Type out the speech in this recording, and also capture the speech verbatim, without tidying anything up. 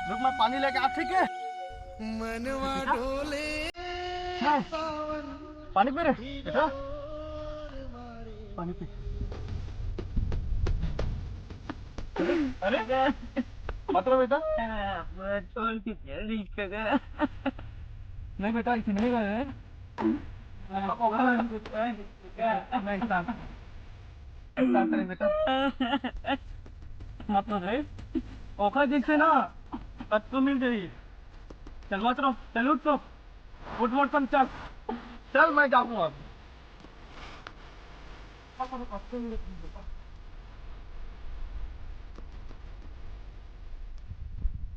रुक, मैं पानी लेके आ, ठीक है? हाँ। पानी पी रे बेटा, पानी पी। अरे, मतलब बेटा, नहीं बेटा, इसे नहीं गए। नहीं, शांत। शांत रहे बेटा। मत रो रे। ओखर जैसे ना, कतको मिल जाही। चल मत रो, चल उठ तो। उठ, उठ, चल, चल। चल, मैं जाऊँ अब।